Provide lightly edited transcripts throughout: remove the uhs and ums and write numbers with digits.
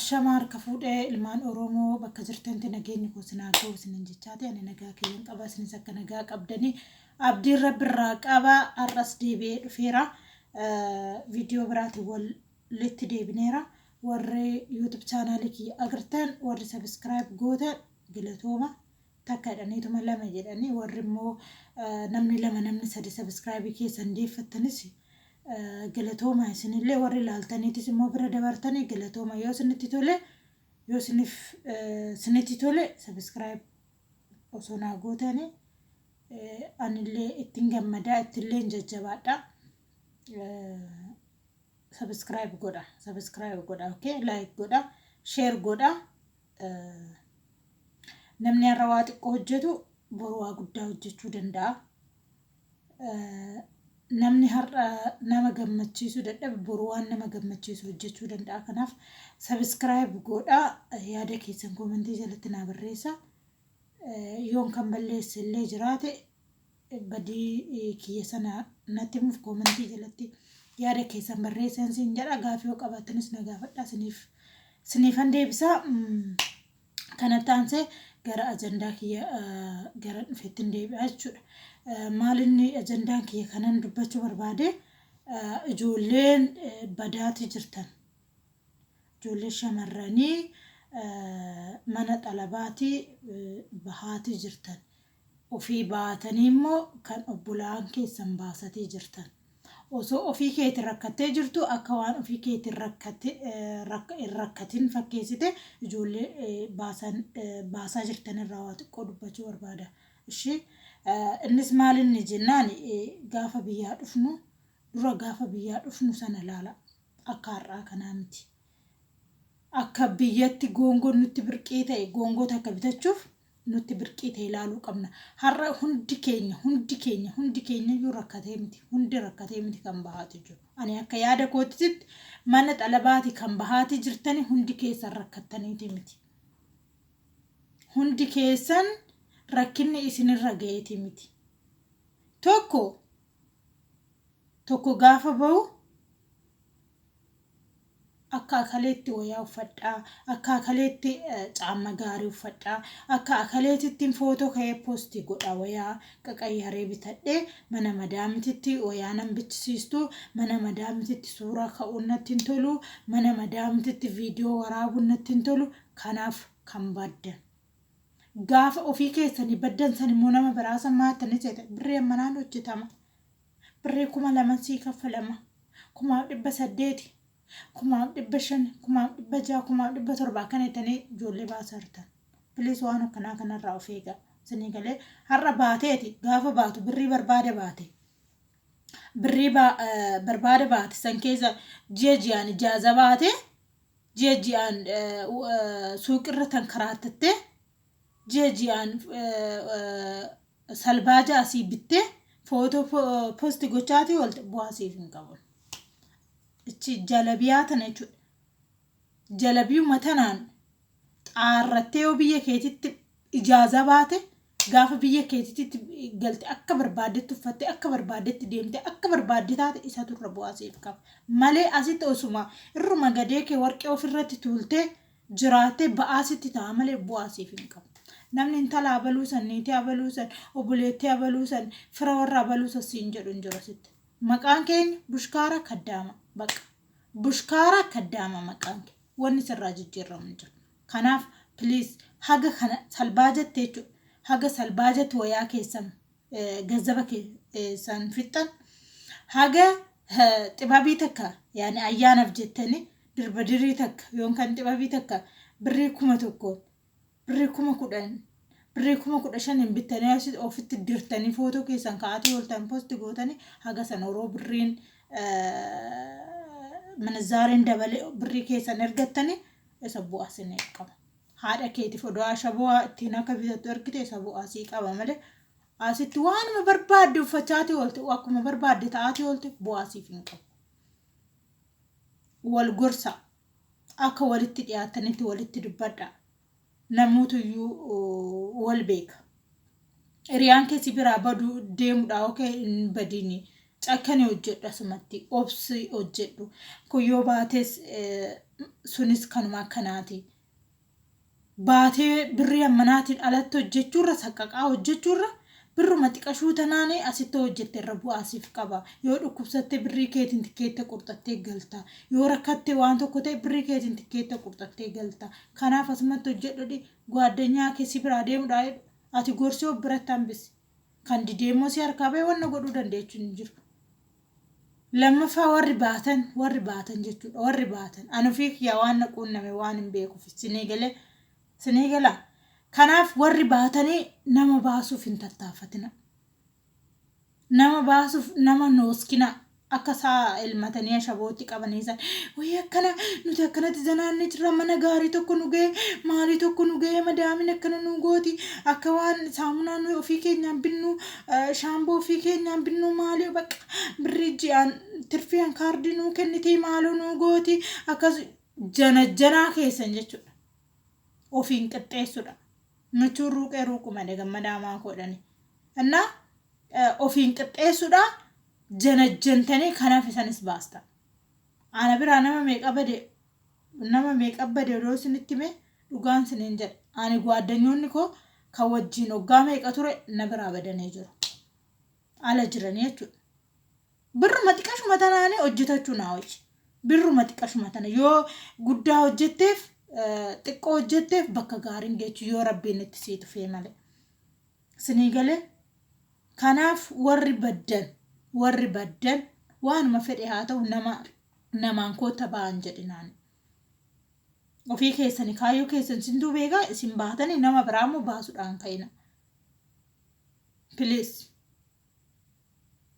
Ashama harka fuudhee ilmaan Oromoo bakka jirtanitti nageenyi koo isin haa ga'u isinin jechaati. Ani nagaa kiyyan qaba, isinis akka nagaa qabdanii abdiin rabbirraa qaba. Har'as deebi'ee dhufeera. Viidiyoo biraatiin walitti deebineera. Warri YouTube chaanaalii kiyya agartan, warri subscribe gootan, galatooma. Takka jedhaniituma lama jedhanii, warri immoo namni lama, namni sadi subscribe keessan deeffattanis galatooma. Isinillee warri ilaaltaniitis immoo bira dabartanii galatooma. Yoo isinitti tole, yoo isiniif isinitti tole, subscribe osoo naa gootanii anillee ittiin gammadaa, ittillee jajjabaadha. Subscribe godha, subscribe godha, okay, like godha, share godha. Namni har'a waa xiqqoo hojjetu boru waa guddaa hojjechuu danda'a. Namni har'a nama gammachiisuu dadhabe boru waan nama gammachiisu hojjechuu danda'a. Kanaaf subscribe godha, yaada keessan koomentii jalatti naa barreessa. Yoon kan balleesse illee jiraate, badii kiyya sana natti himuuf koomentii jalatti yaada keessan barreessan siin jedha. Gaafii yoo qabaatanis na gaafadha, isiniifan deebisaa. Kanatti aansee gara ajandaa kiyya gara dhufeettiin deebi'a jechuudha. Maalinni ajandaan kiyya kanan dubbachuu barbaade? Ijoolleen badaati jirtan. Ijoollee shamarranii mana xalabaatii bahaatii jirtan. Ofii baatanii immoo kan obbolaan keessan baasatii jirtan. Osoo ofii keetiin rakkattee jirtu, akka waan ofii keetiin hin rakkatin fakkeessite ijoollee baasaa jirtan irraa waa xiqqoo dubbachuu barbaada. Ishee innis maalinni jennaan, gaafa biyyaa dhufnu, dura gaafa biyyaa dhufnu sana ilaala, akka har'aa kanaa miti. Akka biyyatti goongoon nutti birqii ta'e, goongoo takka bitachuuf nutti birqii ta'e ilaaluu qabna. Har'a hundi keenya, hundi keenya, hundi keenya iyyuu rakkatee miti. Hundi rakkatee miti kan bahaatu jiru. Ani akka yaada kootitti mana xalabaati kan bahaati jirtani hundi keessan rakkattaniiti miti. Hundi keessan rakkinni isinirra ga'eeti miti. Tokko tokko gaafa bahu akka akaleetti wayaa uffadhaa, akka akaleetti caamma gaarii uffadhaa, akka akaleetitti footoo ka'ee post godha, wayaa qaqayyaree bitadhee, mana madaamititti wayaa nan bichisiistu, mana madaamititti suuraa ka'uun natti hin tolu, mana madaamititti viidiyoo waraabuun natti hin tolu. Kanaaf kan baddan. Gaafa ofii keessanii baddan san immoo nama biraa san maattanii seeta, birrii manaan hojjetama. Birrii 2000 sii kaffalama. 1800, 1500, 1600, 1700 akkana jettanii ijoollee baasaa jirtan. Please, waan akkanaa kanarraa of eegaa. Isinii galee? Har'a baateeti, gaafa baatu birrii barbaada baate. Birrii barbaada baate san keessa ji'a ji'aan ijaaza baate, ji'a ji'aan suuqirra tan karaattattee, ji'a ji'aan salbaaja asii bittee footoo post gochaatii oolte bu'aa siif hin qabu. Ichi jalabiyaa tana jechuudha. Jalabiyuma tanaan xaarrattee yoo biyya keetitti ijaaza baate, gaafa biyya keetitti galte akka barbaaddetti uffattee, akka barbaaddetti deemtee, akka barbaadde taate, isatu irra bu'aa siif qaba. Malee asitti osuma irruma gadee kee warqee ofirratti tuultee jiraattee ba'aa sitti ta'a malee bu'aa siif hin qabu. Namni intala abaluu san, niitii abaluu san, obboleettii abaluu san, fira warra abaluu san siin jedhu hin jiru asitti. Maqaan keenya bushkaara kaddaama baqa. Bushkaara kaddaama maqaan kee. Wanni sirraa jijjiirramu hin jiru. Kanaaf please, haga kana salbaajatte jechuudha. Haga salbaajatti wayaa keessan gazzaba keessan fixxan, haga xibabii takka, yaani ayyaanaaf jettanii dirba dirii takka yookaan xibabii takka birrii 1000n, birrii 10,000, birrii 15,000 bittanii asii ofitti dirtanii footoo keessan ka'atii ooltan, post gootanii, haga san yeroo birriin minizaariin dabalee birrii keessan ergattanii isa bu'aa isinii qaba. Haadha keetiif odoo ashaboo ittiin akka bitattu ergite isa bu'aa sii qaba malee, asitti waanuma barbaadde uffachaatii oolte, akkuma barbaadde ta'aatii oolte, bu'aa siif hin qabu. Wal gorsa, akka walitti dhiyaatanitti walitti dubbadha. Namoota wal beeka. Hiriyaan keessi biraa baduu deemudha, okay, hin badini. Cakkani hojjedhu asumatti obsi hojjedhu. Kun yoo baates sunis kanuma akkanaati. Baatee birrii ammanaatiin alatti hojjechuurra saqqaqaa hojjechuurra birruma xiqashuu tanaanii asitti hojjette irra bu'aa siif qaba. Yoo dhukkubsatte birrii keetiin tikkeetta qurxattee galta. Yoo rakkatte waan tokko ta'e birrii keetiin tikkeetta qurxattee galta. Kanaaf asumatti hojjedhu gwaaddanyaa kee si biraa deemudha. Ati gorsii of biratti hambisi. Kan didee immoo si harkaa ba'e wanna godhuu dandeechu hin jiru. Lammaffaa warri baatan warri baatan jechuudha warri baatan ani ofii kiyyaa waan na quunname waan hin beekuuf sinii galee sinii galaa. Kanaaf warri baatanii nama baasuuf hin tattaafatina. Nama baasuuf nama nooskina akka isaa elmatanii ashabootti qabanii san wayii akkana nuti akkanatti zanaanne jirra mana gaarii tokko nu ga'e maalii tokko nu ga'e madaamin akkana nu gooti akka waan saamunaa nu ofii keenyaan binnu shaamboo ofii keenyaan binnu maalii bakka birrii ji'aan tirfiyaan kaardii nuu kennitii maaloo nu gooti akkas jana janaa keessan jechuudha ofiin qixxeessudha michuun ruuqee ruuquma gammadaa maa godhani innaa ofiin qixxeessudha janajjantanii kanaaf isanis baasta. Ana biraa nama meeqa bade nama meeqa bade odoo isinitti hime dhugaan isiniin jedha. Ani gwaaddanyoonni koo kan wajjin hoggaa meeqa ture na biraa badanii jiru. Ala jiranii jechuudha. Birruma xiqqashuma tanaanii hojjetachuu naa hojii. Birruma xiqqashuma tana yoo guddaa hojjetteef xiqqoo hojjetteef bakka gaariin geechu yoo rabbiin itti sii tufee malee. Isinii galee kanaaf warri baddan warri baddan waanuma fedhe haa ta'u nama namaan kootta ba'an jedhinaan. Ofii keessanii kaayyoo keessan sintuu beekaa isin baatanii nama biraa immoo baasuudhaan ka'ina. Please.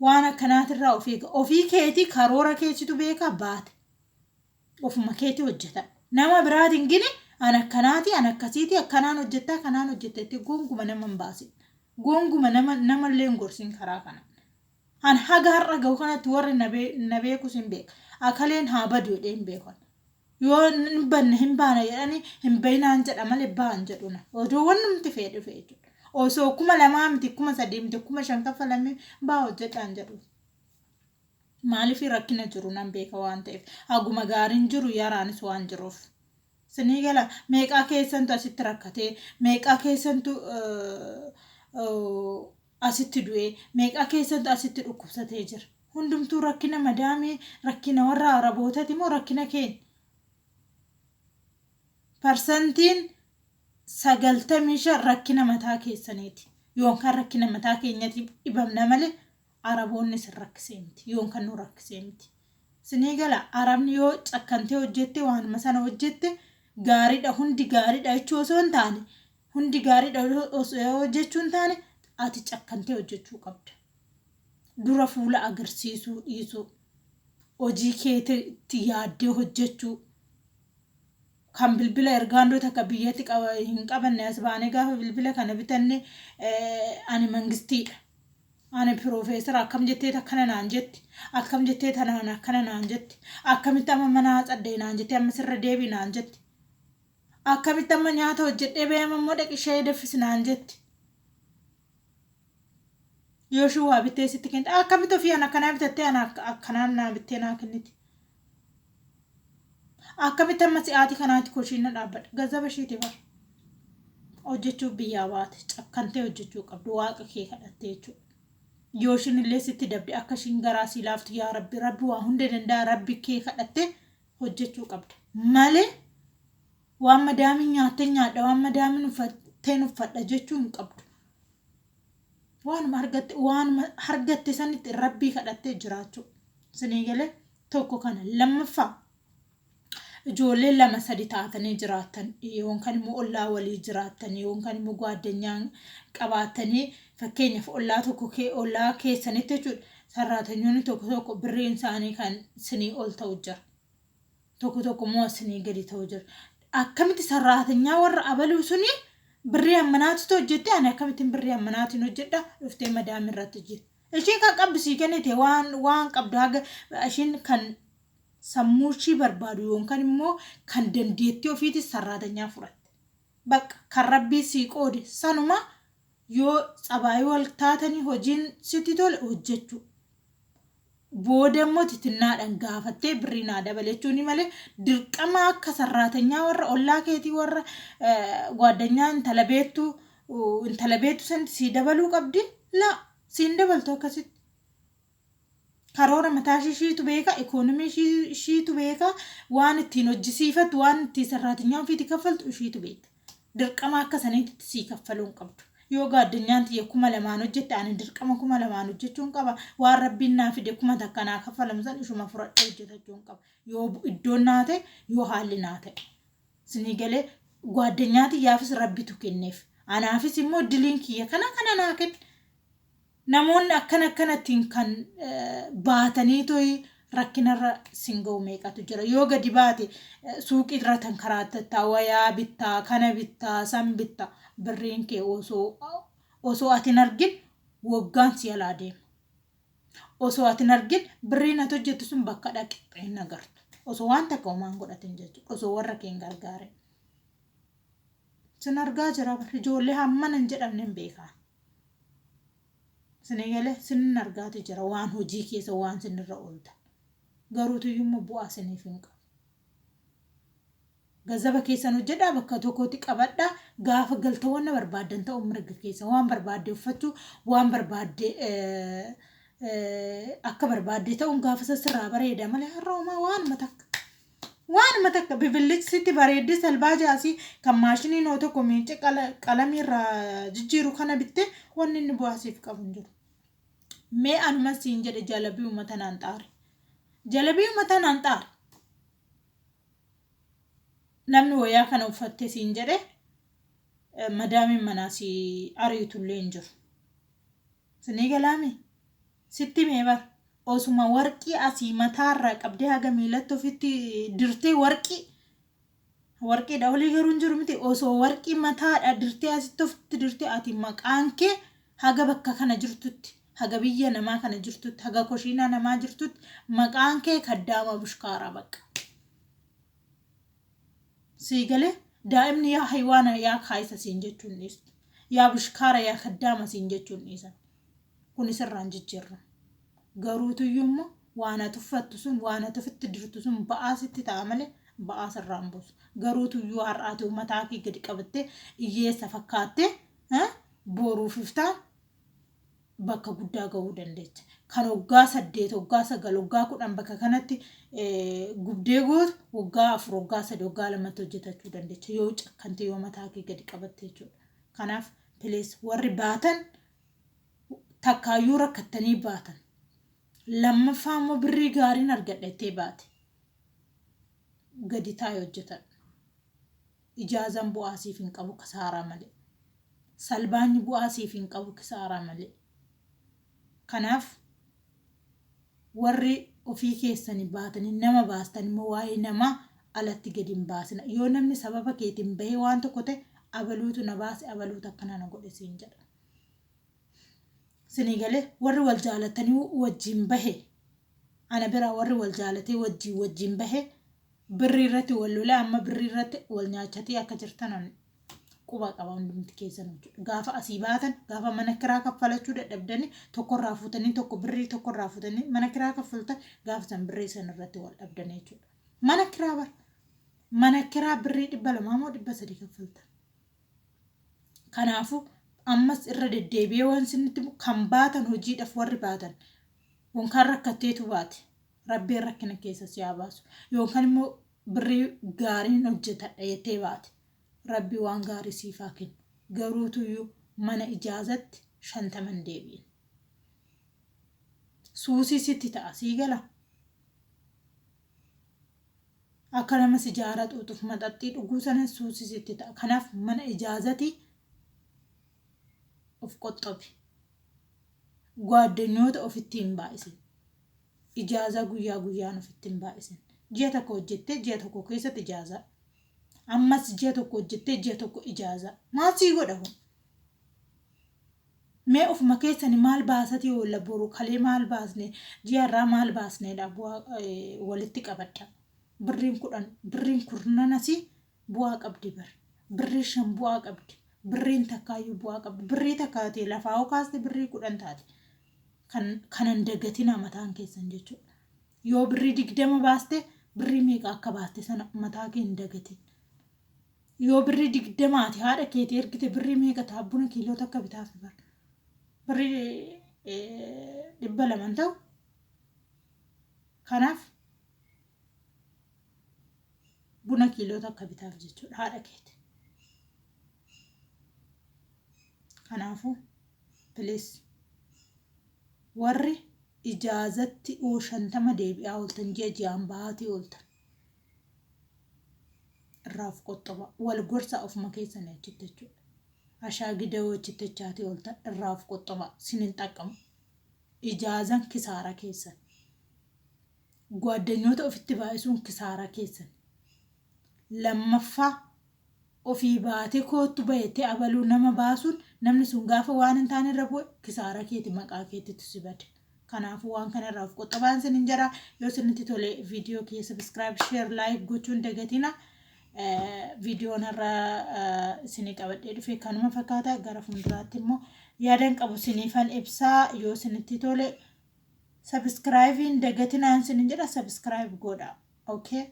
Waan akkanaatirraa of eega. Ofii keetii karoora keessitu beekaa baate. Ofuma keetii hojjeta. Nama biraatiin gini an akkanaati an akkasiiti akkanaan hojjettaa kanaan hojjettetti gonguma nama hin baasin. Gonguma nama namallee hin gorsin karaa kanaan. An haga har'a gahu kanatti warri na beekus hin beeka. Akaleen haa badu jedhee hin beekan. Yoo hin banne hin baana jedhanii hin bayinaan jedha malee ba'an jedhuna. Odoo wannumti fedhe dhufe jechuudha. Osoo 2000 miti 3000 miti 5000 kaffalamee baa hojjedhaan jedhu. Maaliif rakkina jiru nan beeka waan ta'eef. Haguma gaariin jiru yaraanis waan jiruuf. Sinii gala meeqaa keessantu asitti rakkatee meeqaa keessantu asitti du'ee meeqaa keessantu asitti dhukkubsatee jira. Hundumtuu rakkina madaamii rakkina warra arabootati moo rakkina keenya. Parsantiin 95 rakkina mataa keessaniiti. Yookaan rakkina mataa keenyatiif dhibamna malee araboonni isin rakkisee miti. Yookaan nu rakkisee miti. Sinii gala arabni yoo cakkantee hojjette waanuma sana hojjette gaariidha hundi gaariidha jechuu osoo hin taane hundi gaariidha osoo jechuu hin taane ati cakkantee hojjechuu qabda. Dura fuula agarsiisuu dhiisuu hojii keetti yaaddee hojjechuu kan bilbila ergaandoo takka biyyatti hin qabanne as baanee gaafa bilbila kana bitanne ani mangistiidha. Ani piroofeesara akkam jettee akkana naan jetti akkam jettee tanaan akkana naan jetti akkamitti amma mana tsaddee naan jetti amma sirra deebii naan jetti akkamitti amma nyaata hojjedhee ba'ee amma immoo dhaqi shayii danfisi naan jetti. Yoo ishii waa bittee sitti kennite akkamitti ofii ana akkanaa bitattee ana akkanaan naa bittee naa kenniti. Akkamitti amma si'aatii kanaatti koshiina dhaabbadha. Gazaba ishiiti bara. Hojjechuuf biyyaa baate cakkantee hojjechuu qabdu waaqa kee kadhattee jechuudha. Yoo ishiin illee sitti dabde akka ishiin garaa sii laaftu yaa rabbi rabbi waa hunda danda'a rabbi kee kadhattee hojjechuu qabda. Malee waan madaamiin nyaattee nyaadha waan madaamiin uffatteen uffadha jechuu hin qabdu. Waanuma argatte waanuma argatte sanitti rabbii kadhattee jiraachuu. Isinii galee tokko kana lammaffaa ijoollee lama sadi taatanii jiraattan yookaan immoo ollaa walii jiraattan yookaan immoo gwaddanyaan qabaatanii fakkeenyaaf ollaa tokko ollaa keessanitti jechuudha sarraatanyoonni tokko tokko birriin isaanii kan sinii ol ta'u jira. Tokko tokko immoo sinii gadi ta'u jira. Akkamitti sarraatanyaa warra abaluu suni birrii ammanaatitu hojjette ani akkamittiin birrii ammanaatiin hojjedha dhuftee madaami irratti hojjette. Ishiin kan qabdu sii kennite waan waan qabdu haga ishiin kan sammuu ishii barbaadu yookaan immoo kan dandeettii ofiitis sarraatanyaa fudhatte. Bakka kan rabbii sii qoode sanuma yoo tsabaayii wal taatanii hojiin sitti tole hojjechuu. Booda immoo titinnaadhaan gaafattee birrii naa dabale jechuun malee dirqama akka sarraatanyaa warra ollaa keetii warra gwaaddanyaa intala beektu intala beektu san sii dabaluu qabdi la siin dabaltu akkasitti. Karoora mataa ishiitu beeka, ikoonomii ishiitu beeka, waan ittiin hojjisiifattu, waan ittiin sarraatinyaa ofiitti kaffaltu ishiitu beeka. Dirqama akka saniitti sii kaffaluu hin qabdu. Yoo gaaddinyaan tiyya 2000 hojjette ani dirqama 2000 hojjechuu hin qaba. Waan rabbiin naa fide 1000 naa kaffalamu san ishuma fudhadhee hojjetachuu hin qaba. Yoo iddoon naa ta'e, yoo haalli naa ta'e. Isinii galee gaaddanyaa tiyyaafis rabbitu kenneef. Anaafis immoo diliin kiyya kana kana naa kenne. Namoonni akkana akkanattiin kan baatanii toyi rakkinarra sin ga'u meeqatu jira. Yoo gadi baate suuqii irra tan karaattattaa wayaa bittaa kana bittaa san bittaa birriin kee osoo ati hin argin waggaan si alaa deema. Osoo ati hin argin birriin ati hojjettu sun bakka dhaqe hin agartu. Osoo waan takka homaan godhatin jechuudha. Osoo warra kee hin gargaarin. Sin argaa jira ijoollee hammana hin jedhamne hin beekaa. Isinii galee sinin argaati jira waan hojii keessa waan sinirra ooltan. Garuutu immoo bu'aa siniif hin qabu. Gazaba keessan hojjedhaa bakka tokkotti qabadhaa gaafa galta wanna barbaaddan ta'uu mirga keessa waan barbaadde uffachuu waan barbaadde akka barbaadde ta'uun gaafa sirraa bareeda malee har'a homaa waanuma takka. Waanuma takka bibillichisitti bareeddee salbaa jaasii kan maashinii noo tokko miicee qalamii irraa jijjiiru kana bittee wanni inni bu'aa siif qabu hin jiru. Mee anuma siin jedhe jalabii uummata naan xaare. Jalabii uummata naan xaare. Namni wayaa kana uffatte siin jedhe madaamiin manaa si ariitullee hin jiru. Sinii galaami? Sitti mee bar osuma warqii asii mataarraa qabdee haga miilatti ofitti dirtee warqii warqiidha olii garuu hin jiru miti osoo warqii mataadha dirtee asitti ofitti dirtee ati maqaan kee haga bakka kana jirtutti haga biyya namaa kana jirtutti haga koshiinaa namaa jirtutti maqaan kee kaddaama bushkaaraa bakka. Sii galee daa'imni yaa haywaana yaa kaayisa siin jechuun dhiistu. Yaa bushkaara yaa kaddaama siin jechuun dhiisan. Kun sirraan jijjiirra. Garuutuyyuu immoo waan ati uffattu sun waan ati ofitti dirtu sun ba'aa sitti ta'a malee ba'aa sirraan buusu. Garuutuyyuu har'aati mataa kee gadi qabattee hiyyeessa fakkaattee boruuf iftaan bakka guddaa ga'uu dandeecha. Kan waggaa 8, waggaa 9, waggaa 10 bakka kanatti gubdee gootu waggaa 4, waggaa 3, waggaa 2tti hojjetachuu dandeecha. Yoo cakkante yoo mataa kee gadi qabatte jechuudha. Kanaaf please warri baatan takkaayyuu rakkattanii baatan. Lammaffaa immoo birrii gaariin argadha jettee baate. Gadi taa'e hojjetadhu. Ijaazaan bu'aa siif hin qabu kasaaraa malee. Salbaanyi bu'aa siif hin qabu kisaaraa malee. Kanaaf warri ofii keessanii baatanii nama baastan immoo waa'ee namaa alatti gadi hin baasina. Yoo namni sababa keetiin bahee waan tokko ta'e abaluutu na baase abaluutu akkana na godhe siin jedha. Sinii galee warri wal jaalatanii wajjin bahe ana biraa warri wal jaalatee wajjin wajjin bahe birrii irratti wal lolee amma birrii irratti wal nyaachatii akka jirtan quba qaba hundumti keessan jechuudha. Gaafa asii baatan gaafa mana kiraa kaffalachuu dadhabdanii tokkorraa fuutanii tokko birrii tokkorraa fuutanii mana kiraa kaffaltan gaafa san birrii san irratti wal dhabdanii jechuudha. Mana kiraa bar mana kiraa birrii 200 moo 300 kaffaltan. Kanaafuu ammas irra deddeebi'ee waan isinitti kan baatan hojiidhaaf warri baatan yookaan rakkatteetu baate rabbiin rakkina keessa si haa baasu yookaan immoo birrii gaariin hojjetadha jettee baate rabbi waan gaarii siif haa kennu garuutuyyuu mana ijaazatti 50 deebi'in. Suusii sitti ta'a sii gala. Akka nama sijaara xuuxuuf maxaxxii dhuguu sana suusii sitti ta'a. Kanaaf mana ijaazatii of qoxxobi. Gwaaddanyoota ofitti hin baay'isin. Ijaazaa guyyaa guyyaan ofitti hin baay'isin. Ji'a tokko hojjettee ji'a tokko keessatti ijaazaa. Ammas ji'a tokko hojjettee ji'a tokko ijaazaa. Maal sii godha kun? Mee ofuma keessani maal baasatii oolla boru kalee maal baasne ji'a irraa maal baasneedha bu'aa walitti qabadha. Birriin 10 birriin kurnanasi bu'aa qabdi bar. Birrii 5 bu'aa qabdi. Birriin takkaayyuu bu'aa qabdi. Birrii takka ta'e lafaa hoo kaaste birrii 10 taate. Kanan dagatina mataan keessan jechuudha. Yoo birrii 20 baaste, birrii meeqa akka baaste sana mataa kee hin dagatin. Yoo birrii 20ti haadha keetii ergite, birrii meeqa ta'a? Buna kiiloo takka bitaaf bara. Birrii 200 ta'u. Kanaaf buna kiiloo takka bitaaf jechuudha haadha keeti. Kanaafuu please, warri ijaazatti 50 deebi'aa ooltan, ji'a ji'aan ba'aatii ooltan, irraa of qoxxoba. Wal gorsa ofuma keessan achitti jechuudha. Ashaagida achitti jechaatii ooltan, irraa of qoxxoba, sin hin xaqqamu. Ijaazan kisaara keessan. Gwaaddanyoota ofitti baay'isuun kisaaraa keessan. Lammaffaa, ofii baatee koottu bahettee abaluu nama baasuun, namni sun gaafa waan hin taane irra bu'e, kisaaraa keeti, maqaa keetitti si bade. Kanaafuu waan kanarraa of qoxxobaan sin hin jira. Yoo isinitti tole viidiyoo kiyya subscribe, share, like gochuun dagatina. Viidiyoon har'a isinii qabadhee dhufe kanuma fakkaata. Gara fuulduraatti immoo yaadan qabu isiniifan ibsaa. Yoo isinitti tole subscribe dagatinaan isin jedha, subscribe godha. Okay.